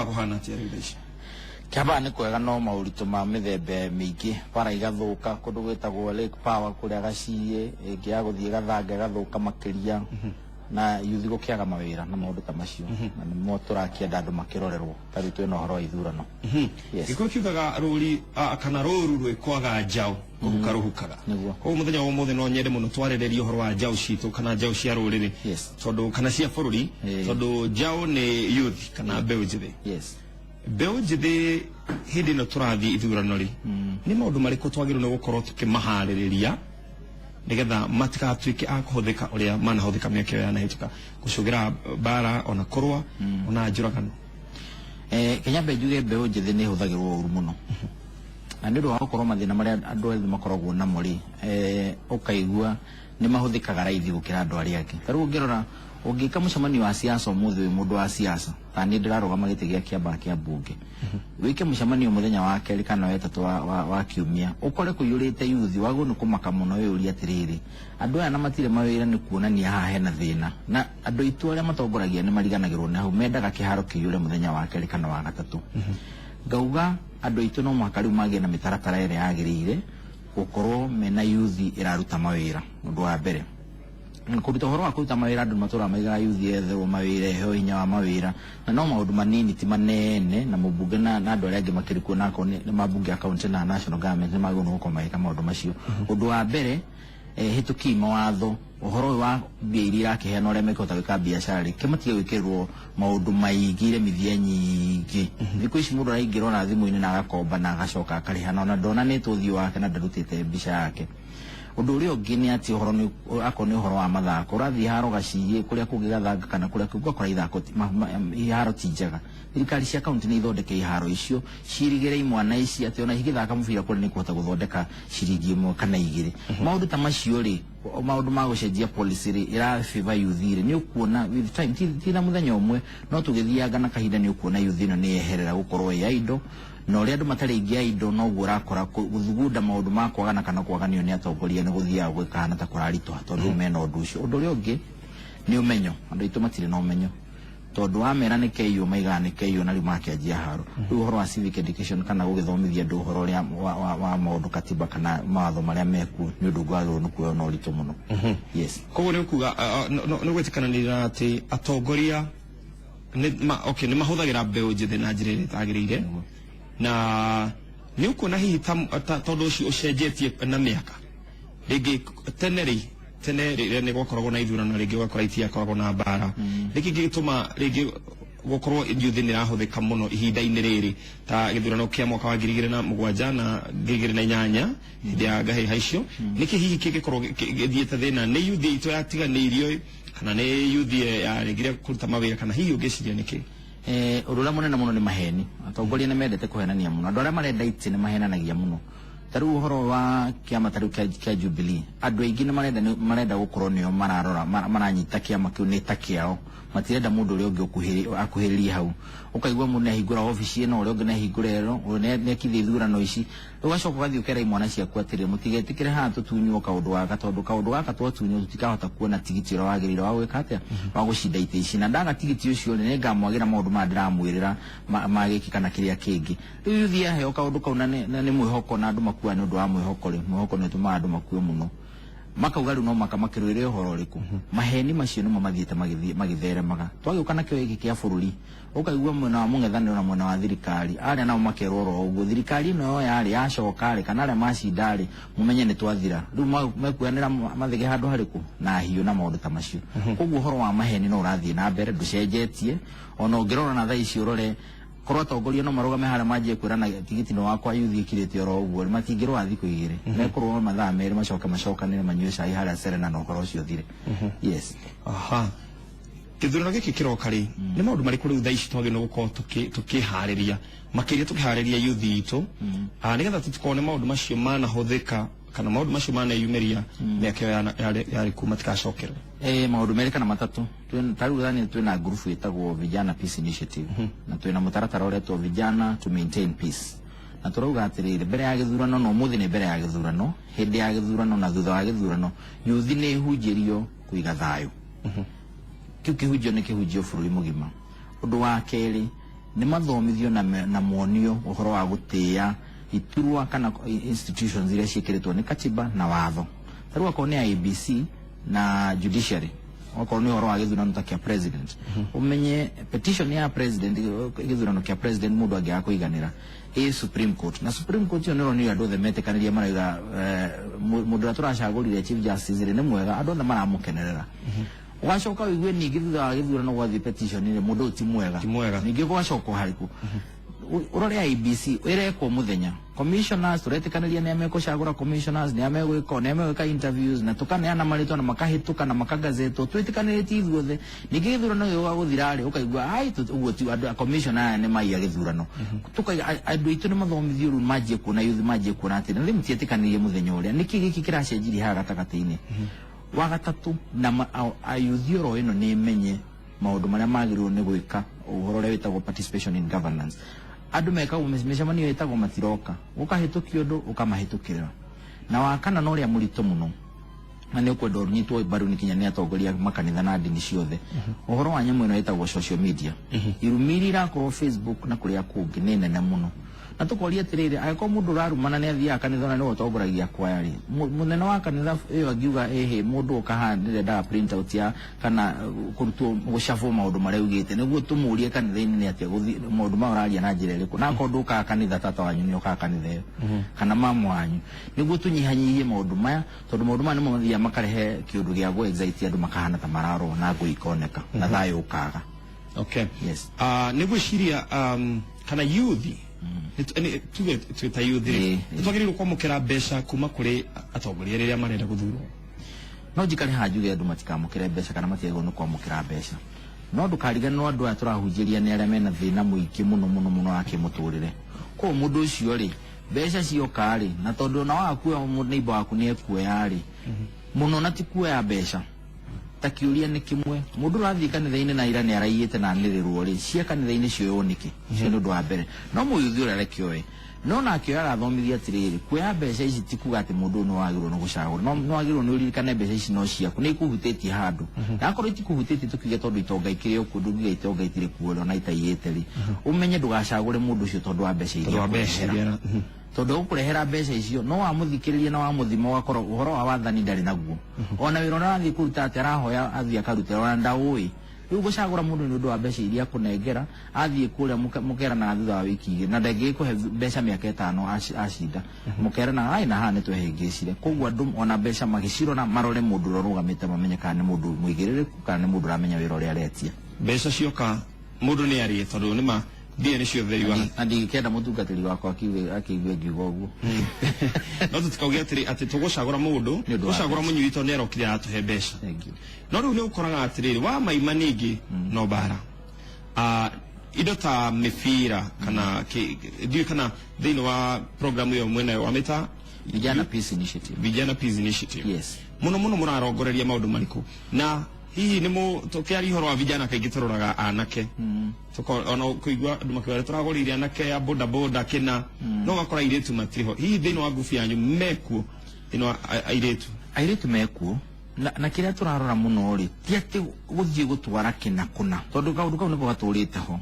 Kũhana atĩa rĩu thaa ici? Kĩambaa nĩ kwega no maũritũ ma mĩthemba mĩingĩ, bara igathũka kũndũ gwĩtagwo Lake Power kũrĩa Gaciĩ, ĩngĩ ya gũthiĩ Gathanga ĩgathũka makĩria, na yuthi gũkĩaga mawĩra na maũndũ ta macio, na nĩmo tũrakĩenda andũ makĩrorerwo ta rĩu twĩna ũhoro wa ithurano. Yes. Gĩkũyũ kiugaga rũri kana rũru rwĩkwaga njaũ kũhuka rũhukaga. Nĩguo. Koguo mũthenya wa ũmũthĩ no nyende mũno twarĩrĩrie ũhoro wa njaũ citũ kana njaũ cia rũrĩrĩ. Tondũ kana cia bũrũri, tondũ njaũ nĩ youth kana mbeũ njĩthĩ. Mbeũ njĩthĩ hĩndĩ ĩno tũrathiĩ ithurano rĩ, nĩ maũndũ marĩkũ twagĩrĩirwo nĩ gũkorwo tũkĩmaharĩrĩria nĩgetha matigatuĩke a kũhũthĩka ũrĩa manahũthĩka mĩaka ĩyo yanahĩtũka gũcũgĩra mbara ona kũrũa ona njũragano? Kenya mbe njuge mbeũ njĩthĩ nĩ ĩhũthagĩrwo ũru mũno, na nĩ ũndũ wa gũkorwo mathĩna marĩa andũ ethĩ makoragwo namo rĩ, ũkaigua nĩ mahũthĩkaga raithi gũkĩra andũ arĩa angĩ. Ta rĩu ũngĩrora, ũngĩka mũcemanio wa siasa ũmũthĩ wĩ mũndũ wa siasa, ta niĩ ndĩrarũgama gĩtĩ gĩa Kĩambaa kĩa mbunge, wĩke mũcemanio mũthenya wa kerĩ kana wa ĩtatũ wa kiumia, ũkore kũiyũrĩte yuthi, wagĩrĩirwo nĩ kũmaka mũno wĩyũrie atĩrĩrĩ, andũ aya na matirĩ mawĩra nĩ kuonania haha hena thĩna. Na andũ aitũ arĩa matongoragia nĩ mariganagĩrwo nĩ hau, mendaga kĩharo kĩiyũre mũthenya wa kerĩ kana wa gatatũ. Ngauga andũ aitũ no mũhaka rĩu magĩe na mĩtaratara ĩrĩa yagĩrĩire gũkorwo mena yuthi ĩraruta mawĩra. Ũndũ wa mbere, kũruta ũhoro wa kũruta mawĩra, andũ matũraga maigaga yuthi yetherwo mawĩra, ĩheo hinya wa mawĩra, na no maũndũ manini ti manene, na mũmbunge na andũ arĩa angĩ makĩrĩ kuo, na akorwo nĩ mambunge a county na national government nĩ magĩrĩirwo nĩ gũkorwo magĩka maũndũ macio. Ũndũ wa mbere, hĩtũkiai mawatho ũhoro ũyũ wa mbia iria irakĩheanwo arĩa mekũhota gwĩka biacara rĩ, kĩmatige gwĩkĩrĩrwo maũndũ maingĩ, iremithia nyingĩ. Thikũ ici mũndũ araingĩra ona thimũ-inĩ na agakomba na agacoka akarĩha, na ona ndonanĩtwo ũthiũ wake na ndarutĩte mbica yake. Ũndũ ũrĩa ũngĩ nĩ atĩ ũhoro nĩ akorwo nĩ ũhoro wa mathako, ũrathiĩ haro Gaciĩ kũrĩa kũngĩ Gathanga kana kũrĩa kũngĩ, ũgakora ithako iharo ti njega. Thirikari cia kaunti nĩ ithondeke iharo icio, ciirigĩre imwana ici atĩ ona igĩthaka mũbira kũrĩa nĩ ikũhota gũthondeka ciringi ĩmwe kana igĩrĩ. Maũndũ ta macio rĩ, maũndũ ma gũcenjia policy rĩ, ĩra favor youth rĩ, nĩ ũkuona with time, ti na mũthenya ũmwe, no tũgĩthianga na kahinda nĩ ũkuona youth ĩno nĩ yeherera gũkorwo ĩ idle, na ũrĩa andũ matarĩ aingĩ a indo noguo ũrakora gũthugunda maũndũ ma kwagana kana kwaganio nĩ atongoria nĩ gũthiaga gũkahana ta kũraritũha, tondũ rĩu mena ũndũ ũcio. Ũndũ ũrĩa ũngĩ nĩ ũmenyo, andũ aitũ matirĩ na ũmenyo, tondũ wamera nĩ keiywo maigaga nĩ keiywo na rĩu makĩanjia haro. Rĩu ũhoro wa civic education kana gũgĩthomithia andũ ũhoro ũrĩa wa maũndũ katiba kana mawatho marĩa mekuo nĩ ũndũ ũngĩ wagĩrĩirwo nĩ kuoywo na ũritũ mũno. Yes. Koguo nĩ ũkuga nĩ gwĩtĩkananĩria atĩ atongoria nĩ ma, okay, nĩ mahũthagĩra mbeũ njĩthĩ na njĩra ĩrĩa ĩtagĩrĩire, na nĩ ũkuona hihi ta tondũ ũcio ũcenjetie na mĩaka, rĩngĩ tene rĩ, tene rĩrĩa nĩ gwakoragwo na ithurano rĩngĩ ũgakora itiakoragwo na mbara, nĩkĩ gĩgĩtũma rĩngĩ gũkorwo youth nĩ ĩrahũthĩka mũno ihinda-inĩ rĩrĩ, ta gĩthurano kĩa mwaka wa 2007 na 2008 hĩndĩ ya ngahĩha icio? Nĩkĩ hihi kĩngĩkorwo gĩthiĩte thĩna? Nĩ youth itũ yatiganĩirio kana nĩ youth yaregire kũruta mawĩra, kana hihi ũngĩciria nĩkĩ? Ũndũ ũrĩa mũnene mũno nĩ maheni. Atongoria nĩ mendete kũhenania mũno. Andũ arĩa marenda itĩ nĩ mahenanagia mũno. Ta rĩu ũhoro wa kĩama ta rĩu kĩa Jubilee, andũ aingĩ nĩ marenda gũkorwo nĩo mararora, maranyita kĩama kĩu nĩ ta kĩao, matirenda mũndũ ũrĩa ũngĩ akuhĩrĩrie hau. Ũkaigua mũndũ nĩ ahingũra obici ĩno, ũrĩa ũngĩ nĩ ahingũra ĩno, ũyũ nĩ ekithia ithurano ici. Rĩu ũgacoka ũgathiĩ ũkera imwana ciaku atĩrĩ, mũtigetĩkĩre haha tũtunywo kaũndũ gaka, tondũ kaũndũ gaka twatunywo tũtikahota kuona tigiti ũrĩa wagĩrĩire wa gwĩka atĩa, wa gũcinda itĩ ici, na ndaga tigiti ũcio rĩ, nĩngamwagĩra maũndũ maya ndĩramwĩrĩra ma gĩkĩ kana kĩrĩa kĩngĩ. Rĩu yuthi yaheo kaũndũ kau na nĩ mwĩhoko, na andũ makuaga nĩ ũndũ wa mwĩhoko rĩ, mwĩhoko nĩ ũtũmaga andũ makue mũno, makauga rĩu no maka makĩrũĩre ũhoro ũrĩkũ. Maheni macio nĩmo mathiĩte magĩtheremaga. Twagĩũka nakĩo gĩkĩ kĩa bũrũri, ũkaigua mwena wa mũng'ethanĩro na mwena wa thirikari arĩa nao makerwo oro ũguo, thirikari ĩno yoya rĩ, yacoka rĩ, kana arĩa macinda rĩ, mũmenye nĩ twathira. Rĩu mekuoyanĩra mathige handũ harĩkũ na hiũ na maũndũ ta macio. Koguo ũhoro wa maheni no ũrathiĩ na mbere, ndũcenjetie. Ona ũngĩrora na thaa ici ũrore korwo atongoria no marũgame harĩa manjie kwĩrana tigiti nĩ wakwa, yuthi ĩkirĩte oro ũguo, matingĩrũa thikũ igĩrĩ, mekũrũa mathaa merĩ, macoke macokanĩre manyue cai harĩa Serena na ũhoro ũcio ũthire. Yes. Aha, gĩthurano gĩkĩ kĩroka rĩ, nĩ maũndũ marĩkũ rĩu thaa ici twagĩrĩirwo gũkorwo tũkĩharĩria, makĩria tũkĩharĩria youth itũ, nĩgetha tũtikone maũndũ macio manahũthĩka kana maũndũ macio maneyumĩria mĩaka ĩyo yarĩ kuo matigacokerwo? Maũndũ merĩ kana matatũ. Ta rĩu thani twĩna group ĩtagwo Vijana Peace Initiative, na twĩna mũtaratara ũretwo Vijana to Maintain Peace, na tũrauga atĩrĩrĩ, mbere ya gĩthurano, na ũmũthĩ nĩ mbere ya gĩthurano, hĩndĩ ya gĩthurano na thutha wa gĩthurano, yuthi nĩ ĩhunjĩrio kũiga thayũ. Kĩu kĩhunjio nĩ kĩhunjio bũrũri mũgima. Ũndũ wa kerĩ, Nĩ mathomithio na monio ũhoro wa gũtĩĩa iturwa kana institutions iria ciĩkĩrĩtwo nĩ katiba na watho. Ta rĩu akorwo nĩ IEBC na judiciary, okorwo nĩ ũhoro wa gĩthurano ta kĩa president, ũmenye petition ya president, gĩthurano kĩa president, mũndũ angĩaga kũiganĩra ĩ Supreme Court, na Supreme Court ĩyo nĩro andũ othe metĩkanĩria marauga mũndũ ũrĩa tũracagũrire chief justice rĩ nĩ mwega, andũ othe maramũkenerera. Ũgacoka ũigue ningĩ thutha wa gĩthurano gwathiĩ petition rĩ, mũndũ ũyũ ti mwega. Ti mwega. Ningĩ gũgacoka harĩkũ ũrore IEBC ĩrekwo mũthenya, commissioners tũretĩkanĩria nĩ amekũcagũra commissioners, nĩ amegwĩka, nĩ amegwĩka interviews na tũkaneana marĩtwa na makahĩtũka na makagazetwo twĩtĩkanĩrĩtie ithuothe. Ningĩ gĩthurano gĩgũka gũthira rĩ, ũkaigua ai ũguo ti andũ a commissioner aya nĩ maiya gĩthurano. Tũkaiga andũ aitũ nĩ mathomithio rĩu, manjie kuona, youth manjie kuona atĩ na mũtietĩkanĩrie mũthenya ũrĩa, nĩkĩ gĩkĩ kĩracenjirie haha gatagatĩ-inĩ. Wa gatatũ na ayuthi oro ĩno nĩ menye maũndũ marĩa magĩrĩirwo nĩ gwĩka, ũhoro ũrĩa wĩtagwo participation in governance. Andũ mekagwo mĩcemanio ĩtagwo matiroka, ũkahĩtũkia ũndũ ũkamahĩtũkĩra. Na wa kana na ũrĩa mũritũ mũno, na nĩ ũkwenda ũnyitwo mbaru nĩ kinya nĩ atongoria makanitha na ndini ciothe, ũhoro wa nyamũ ĩno ĩtagwo social media. Irumi iria irakorwo Facebook na kũrĩa kũngĩ nĩ nene mũno, na tũkoria atĩrĩrĩ, angĩkorwo mũndũ ũrarumana nĩ athiaga kanitha na nĩwe ũtongoragia kwaya rĩ, mũnene wa kanitha ĩyo angiuga ĩhĩ mũndũ ũka haha ndĩrendaga print out ya kana kũrutwo gũcabwo maũndũ marĩa augĩte, nĩguo tũmũrie kanitha-inĩ nĩ atĩa gũthiĩ maũndũ maya ũraria na njĩra ĩrĩkũ, na akorwo ndũkaga kanitha, tata wanyu nĩ ũkaga kanitha ĩyo kana mama wanyu, nĩguo tũnyihanyihie maũndũ maya, tondũ maũndũ maya nĩmo mathiaga makarehe kĩũndũ gĩa gũ excite andũ, makahana ta mararũa na ngũi ikoneka na thayũ ũkaga. Okay. Yes. Nĩ gwĩciria kana youth tuge twĩ ta youth rĩ, nĩ twagĩrĩirwo kwamũkĩra mbeca kuma kũrĩ atongoria rĩrĩa marenda gũthurwo? No njikare haha njuge andũ matikamũkĩre mbeca kana matiagĩrĩirwo nĩ kwamũkĩra mbeca, no ndũkariganĩrwo andũ aya tũrahunjĩria nĩ arĩa mena thĩna mũingĩ mũno mũno mũno wa kĩmũtũrĩre. Koguo mũndũ ũcio rĩ, mbeca cioka rĩ, na tondũ ona waga kuoya neighbor waku nĩ ekuoya rĩ mũno, na ti kuoya mbeca ta kĩũria nĩ kĩmwe, mũndũ ũrathiĩ kanitha-inĩ na ira nĩ araiyĩte na anĩrĩrwo rĩ, cia kanitha-inĩ cioywo nĩkĩ? Ũcio nĩ ũndũ wa mbere. No mũyuthi ũrĩa reke oe, no nake oya arathomithia atĩrĩrĩ, kuoya mbeca ici ti kuga atĩ mũndũ ũyũ nĩ wagĩrĩirwo nĩ gũcagũra, no wagĩrĩirwo nĩ ũririkane mbeca ici no ciaku, nĩ ikuhutĩtie handũ, na akorwo itikũhutĩtie, tũkiuge tondũ itonga ikĩrĩ o kuo, ndũngiuga itonga itirĩ kuo rĩ, ona itaiyĩte rĩ, ũmenye ndũgacagũre mũndũ ũcio tondũ wa mbeca iria Tondũ wa mbeca akũrehera. Iria Tondũ ũkũrehera mbeca icio, no wamũthikĩrĩria na wamũthima ũgakorwo ũhoro wa wathani ndarĩ naguo, ona wĩra ũrĩa arathiĩ kũruta atĩ arahoya athiĩ akarute ona ndaũĩ. Rĩu gũcagũra mũndũ nĩ ũndũ wa mbeca iria akũnengera, athiĩ kũrĩa mũkeranaga thutha wa wiki 2, na ndangĩgĩkũhe mbeca mĩaka 5 acinda, mũkeranaga ai na haha nĩ twehĩngĩcire. Koguo andũ ona mbeca magĩcirora marore mũndũ ũrĩa ũrũgamĩte, mamenye kana nĩ mũndũ mũigĩrĩrĩku kana nĩ mũndũ ũramenya wĩra ũrĩa aretia. Mbeca cioka mũndũ nĩ arĩe, tondũ nĩma mbia nĩcio theri wa Na ndingĩkenda mũtungatĩri wakwa akiuge akĩigue ngiuga ũguo. No tũtikauge atĩrĩ atĩ tũgũcagũra mũndũ Nĩ ũndũ wa tũgũcagũra mbeca. Mũnyui tondũ nĩ arokire aratũhe mbeca. Thank you. No rĩu nĩ ũkoraga atĩrĩrĩ wa maima ningĩ no mbara. Indo ta mĩbira kana ndiũĩ kana thĩinĩ wa programu ĩyo mwena wa mĩta Vijana Peace Initiative. Vijana Peace Initiative. Yes. Mũno mũno mũrarongoreria maũndũ marĩkũ, na hihi nĩ mũ tũkĩaria ũhoro wa vijana kaingĩ tũroraga anake? Ona kũigua andũ makiuga tũragũrĩire anake ya boda boda kĩna, no ũgakora airĩtu matirĩ ho. Hihi thĩinĩ wa ngubu yanyu mekuo, thĩinĩ wa airĩtu? Airĩtu mekuo, na kĩrĩa tũrarora mũno rĩ, ti atĩ gũthiĩ gũtwara kĩna kũna, tondũ kaũndũ kau nĩko gatũrĩte ho.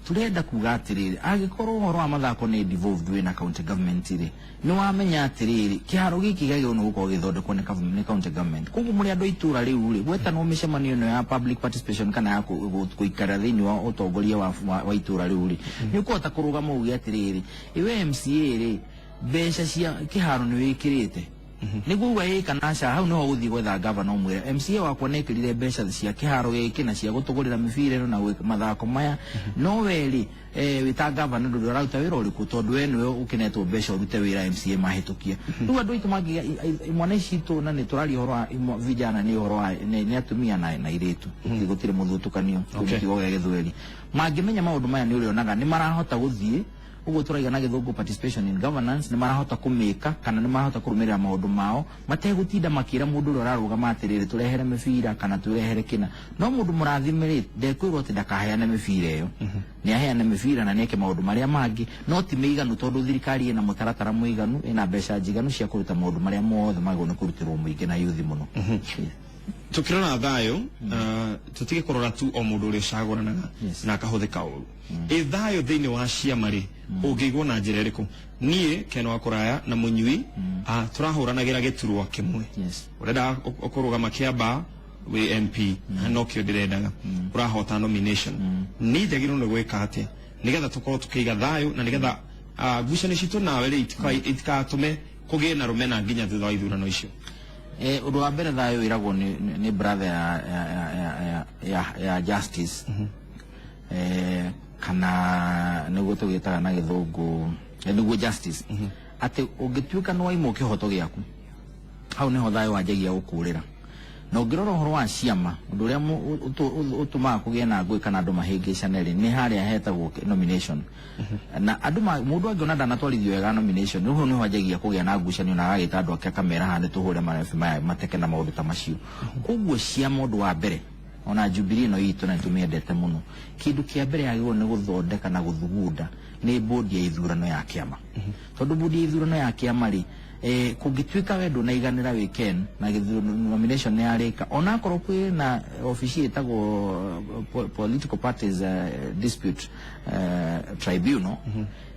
Tũrenda kuga atĩrĩrĩ, angĩkorwo ũhoro wa mathako nĩ devolved wĩna county government rĩ, nĩ wamenya atĩrĩrĩ, kĩharo gĩkĩ gĩagĩrĩirwo nĩ gũkorwo gĩgĩthondekwo nĩ county government. Koguo mũrĩ andũ a itũra rĩu rĩ, gwetanwo mĩcemanio ĩno ya public participation kana ya gũikara thĩinĩ wa ũtongoria wa itũra rĩu rĩ, nĩ ũkũhota kũrũgama uge atĩrĩrĩ, iwe MCA rĩ, mbeca cia kĩharo nĩ wĩkĩrĩte, nĩguo uga ĩ kana aca. Hau niho ũgũthiĩ gwetha gavana ũmwĩre MCA wakwa nĩekĩrire mbeca cia kĩharo gĩkĩ na cia gũtũgũrĩra mĩbira ĩno na gwĩka mathako maya, no we rĩ, wĩ ta gavana ndũrĩ ũraruta wĩra ũrĩkũ, tondũ we nĩwe ũkĩnetwo mbeca ũrute wĩra MCA mahĩtũkia. Rĩu andũ aitũ mangĩgĩa imwana ici citũ, na nĩ tũraria ũhoro wa vijana, nĩ ũhoro wa nĩ atumia na airĩtu, gũtirĩ mũthutũkanio. Kiugo gĩa gĩthweri, mangĩmenya maũndũ maya, nĩ ũrĩonaga nĩ marahota gũthiĩ ũguo tũraiga na gĩthũngũ participation in governance, nĩ marahota kũmĩka kana nĩ marahota kũrũmĩrĩra maũndũ mao mategũtinda makĩra mũndũ ũrĩa ũrarũgama atĩrĩrĩ, tũrehere mĩbira kana tũrehere kĩna. No mũndũ mũrathime rĩ, ndekwĩrwo atĩ ndakaheane mĩbira ĩyo, nĩ aheane mĩbira na nĩeke maũndũ marĩa mangĩ, no ti mĩiganu, tondũ thirikari ĩna mũtaratara mũiganu, ĩna mbeca njiganu cia kũruta maũndũ marĩa mothe magĩrĩirwo nĩ kũrutĩrwo mũingĩ na yuthi mũno. Yes. Tukirora thayo, tutige kurora tu o mundu uria ucaguranaga na akahuthika uru. Ĩ thayo thiini wa ciama ri ũngĩigwo na njĩra ĩrĩkũ? Niĩ Ken wa Kũraya na Mũnyui tũrahũranagĩra gĩturwa kĩmwe. Ũrenda kũrũgama Kĩambaa wĩ MP, na nokĩo ndĩrendaga, ũrahota nomination, niĩ njagĩrĩirwo nĩ gwĩka atĩa nĩgetha tũkorwo tũkĩiga thayũ na nĩgetha ngucanio citũ nawe rĩ itikatũme kũgĩe na rũmena nginya thutha wa ithurano icio? Ũndũ wa mbere, thayũ wĩragwo nĩ brother ya justice, kana nĩguo tũgĩtaga na gĩthũngũ, nĩguo justice, atĩ ũngĩtuĩka nĩ waimwo kĩhoto gĩaku, hau nĩho thayũ wanjagia gũkũrĩra. Na ũngĩrora ũhoro wa ciama, ũndũ ũrĩa ũtũmaga kũgĩe na ngũĩ kana andũ mahĩngĩcane rĩ, nĩ harĩa hetagwo nomination. Na andũ mũndũ angĩona ndanatwarithio wega nomination, rĩu hau nĩho anjagia kũgĩa na ngucanio na agagĩta andũ ake akamera haha nĩ tũhũre marebi maya mateke na maũndũ ta macio. Koguo ciama, ũndũ wa mbere, ona Jubilee ĩno itũ na nĩtũmĩendete mũno, kĩndũ kĩa mbere yagĩrĩirwo nĩ gũthondeka na gũthugunda nĩ bodi ya ithurano ya kĩama. Tondũ bodi ya ithurano ya kĩama rĩ, kũngĩtuĩka we ndũnaiganĩra wĩ Ken na nomination nĩ yarĩka, onakorwo kwĩ na obici ĩtagwo political parties dispute tribunal,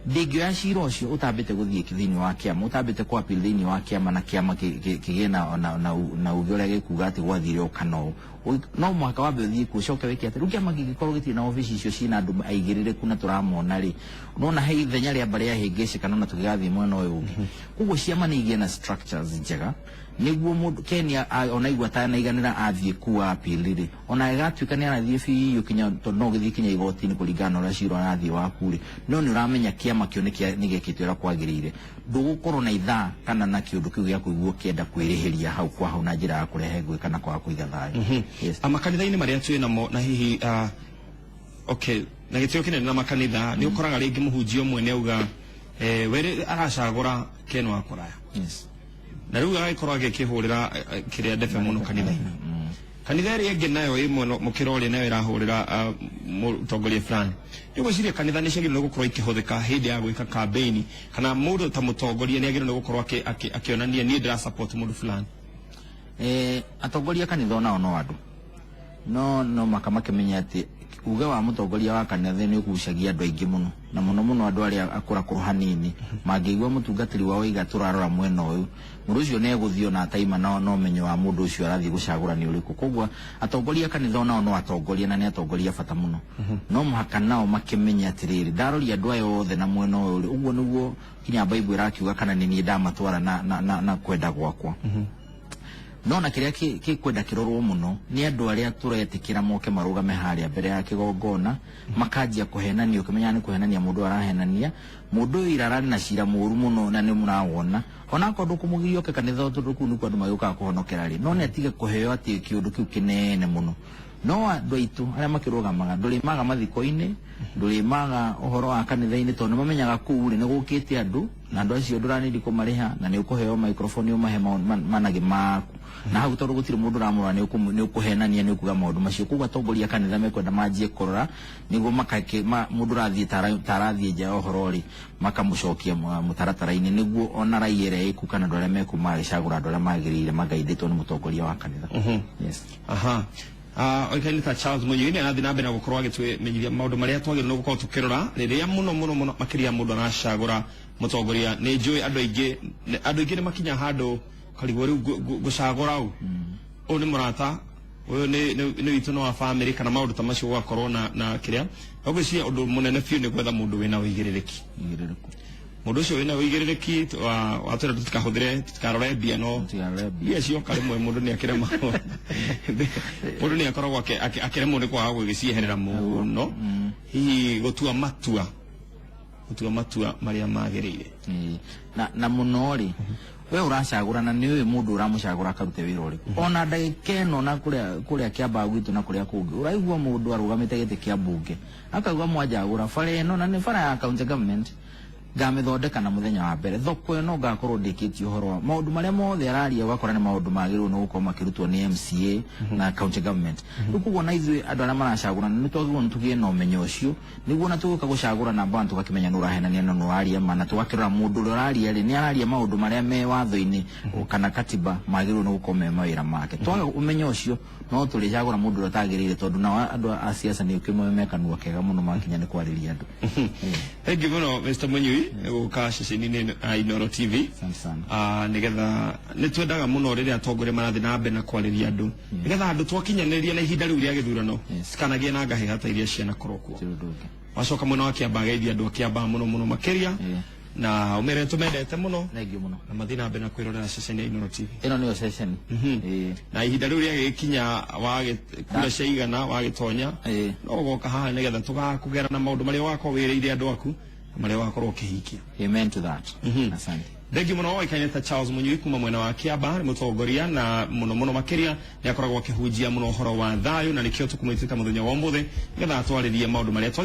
ndĩngĩoya cira ũcio ũtambĩte gũthiĩ thĩinĩ wa kĩama, ũtambĩte kũ appeal thĩinĩ wa kĩama, na kĩama kĩgĩe na uge ũrĩa gĩkuga atĩ gwathire ũũ kana ũũ. No mũhaka wambe ũthiĩ kuo ũcoke wĩke atĩ rĩu kĩama kĩngĩkorwo gĩtirĩ na obici icio ciĩna andũ aigĩrĩrĩku na tũramona rĩ, nona he ithenya rĩa mbarĩ yahĩngĩcĩka na tũgĩgathiĩ mwena ũyũ ũngĩ. Koguo ciama nĩ igĩe na structures njega nĩguo mũndũ Kenya ona igua atanaiganĩra athiĩ kuo appeal rĩ, ona ĩgatuĩka nĩ arathiĩ biũ kinya, tondũ no ũgĩthiĩ kinya igoti-inĩ kũringana na ũrĩa cira ũrathiĩ waku rĩ, no nĩ ũramenya kĩama kĩo nĩ gĩekĩte ũrĩa kwagĩrĩire. Ndũgũkorwo na ithaa kana na kĩũndũ kĩu gĩa kũigua ũkĩenda kwĩrĩhĩria hau kwa hau na njĩra ya kũrehe ngũĩ kana kwaga kũiga thayũ. Yes. Makanitha-inĩ marĩa twĩ namo na hihi, okay, na gĩtĩo kĩnene na makanitha, nĩ ũkoraga rĩngĩ mũhunjia ũmwe nĩ auga were aracagũra Ken wa Kũraya, na rĩu agagĩkorwo agĩkĩhũrĩra kĩrĩa ndebe mũno kanitha-inĩ. Kanitha ĩrĩa ĩngĩ nayo ĩ mwena mũkĩra ũrĩa nayo ĩrahũrĩra mũtongoria fulani. Nĩ ũgwĩciria kanitha nĩ ciagĩrĩirwo gũkorwo ikĩhũthĩka hĩndĩ ya gwĩka campaign, kana mũndũ ta mũtongoria nĩ agĩrĩirwo nĩ gũkorwo akĩonania niĩ ndĩra support mũndũ fulani? Atongoria a kanitha onao no andũ, no maka makĩmenya atĩ uge wa mũtongoria wa kanitha nĩ ũgucagia andũ aingĩ mũno, na mũno mũno andũ arĩa akũrakũrũ hanini. Mangĩigua mũtungatĩri wao oiga tũrarora mwena ũyũ, mũndũ ũcio nĩ egũthiĩ ona ataima na ũmenyo wa mũndũ ũcio arathiĩ gũcagũra nĩ ũrĩkũ. Koguo atongoria a kanitha onao no atongoria, na nĩ atongoria bata mũno. No mũhaka nao makĩmenye atĩrĩrĩ, ndaroria andũ aya othe na mwena ũyũ rĩ, ũguo nĩguo kinya Bible ĩrakiuga, kana nĩ niĩ ndamatwara na kwenda gwakwa. No na kĩrĩa kĩkwenda kĩrorwo mũno nĩ andũ arĩa tũretĩkĩra moke marũgame harĩa mbere ya kĩgongona, makanjia kũhenania, ũkĩmenyaga nĩ kũhenania mũndũ arahenania. Mũndũ ũyũ ira ararĩ na cira mũru mũno na nĩ mũrawona, onakorwo ndũkũmũgiria oke kanitha, tondũ kũu nĩkuo andũ magĩũkaga kũhonokera rĩ, no nĩ atige kũheo atĩ kĩũndũ kĩu kĩnene mũno. No andũ aitũ arĩa makĩrũgamaga, ndũrĩmaga mathiko-inĩ, ndũrĩmaga ũhoro wa kanitha-inĩ, tondũ nĩ mamenyaga kũu rĩ nĩ gũkĩte andũ, na andũ acio ndũranĩri kũmarĩha, na nĩ ũkũheo microphone ũmahe managĩ maku na hau, tondũ gũtirĩ mũndũ ũramũrora, nĩ ũkũhenania, nĩ ũkuga maũndũ macio. Koguo atongoria a kanitha mekwenda manjie kũrora nĩguo mũndũ ũrathiĩ tarathiĩ nja ya ũhoro rĩ, makamũcokia mũtaratara-inĩ, nĩguo ona raia ĩrĩa ĩku kana andũ arĩa meku magĩcagũra andũ arĩa magĩrĩire magaindĩtwo nĩ mũtongoria wa kanitha. Yes. Aha. Oikaine ta Charles Mũnyui nĩ arathiĩ na mbere na gũkorwo agĩtũmenyithia maũndũ marĩa twagĩrĩirwo gũkorwo tũkĩrora rĩrĩa mũno mũno mũno makĩria mũndũ aracagũra mũtongoria. Nĩ njũĩ andũ aingĩ nĩ makinya handũ karigwo rĩu ngũcagũra ũ, ũyũ nĩ mũrata, ũyũ nĩ witũ, nĩ wa family, kana maũndũ ta macio, gũgakorwo na kĩrĩa. Ngwĩciria ũndũ mũnene biũ nĩ gwetha mũndũ wĩna ũigĩrĩrĩki. Ũigĩrĩrĩku. Mũndũ ũcio wĩna ũigĩrĩrĩki watwĩra tũtikahũthĩre, tũtikarore mbia, no Tũtikarore mbia. Mbia cioka rĩmwe mũndũ nĩ akĩremagwo, mũndũ nĩ akoragwo akĩremwo nĩ kwaga gũgĩcieherera mũno, hihi gũtua matua marĩa magĩrĩire. Ĩĩ. Na mũno rĩ, we ũracagũrana nĩ ũyũ mũndũ ũramũcagũra akarute wĩra ũrĩkũ, ona ndagĩka ĩno na kũrĩa Kĩambaa gwitũ na kũrĩa kũngĩ ũraigua mũndũ arũgamĩte gĩtĩ kĩa mbunge akauga mwanjagũra bara ĩno, na nĩ bara ya county government. Ngamĩthondeka na mũthenya wa mbere thoko ĩno ngakorwo ndĩkĩtie ũhoro wa maũndũ marĩa mothe araria, ũgakora nĩ maũndũ magĩrĩirwo nĩ gũkorwo makĩrutwo nĩ MCA na county government. Rĩu koguo na ithuĩ andũ arĩa maracagũrana nĩ twagĩrĩirwo nĩ tũgĩe na ũmenyo ũcio, nĩguo na tũgĩũka gũcagũra namba one tũgakĩmenya nũ ũrahenania na nũ ũraria ma, na tũgakĩrora mũndũ ũrĩa ũraria rĩ, nĩ araria maũndũ marĩa me watho-inĩ kana katiba magĩrĩirwo nĩ gũkorwo me mawĩra make. Twaga ũmenyo ũcio, no tũrĩcagũra mũndũ ũrĩa ũtagĩrĩire, tondũ nao andũ a siasa nĩ ũkĩmoĩ me kanua kega mũno makinya nĩ kwarĩria andũ. Thank you mũno, Mr. Munyui, gũka ceceni-inĩ ya Inooro TV. Asante sana. Nigetha nĩ twendaga mũno rĩrĩa atongoria marathiĩ na mbere na kwarĩria andũ, nigetha andũ twakinyanĩria na ihinda rĩu rĩa gĩthurano cikanagie na ngahĩha ta iria cianakorwo kuo. Ti ũndũ ũngĩ. Wacoka mwena wa Kĩambaa, geithia andũ a Kĩambaa mũno mũno makĩria na ũmere tũmendete mũno Thank you mũno. na mathiĩ na mbere na kwĩrorera ceceni ya Inooro TV. Ĩno nĩyo ceceni. Na ihinda rĩu rĩagĩkinya kura ciaigana wagĩtonya, no ũgoka haha nĩgetha tũgakũgera na maũndũ marĩa wakorwo wĩrĩire andũ aku na marĩa wakorwo ũkĩhingia. Amen to that. Asante. Thengi mũno. Oĩkaine ta Charles Munyui kuma mwena wa Kĩamba, nĩ mũtongoria na mũno mũno makĩria nĩ akoragwo akĩhunjia mũno ũhoro wa thayũ, na nĩkĩo tũkũmwĩtĩte mũthenya wa ũmũthĩ nĩgetha atwarĩrie maũndũ marĩa twagĩrĩirwo.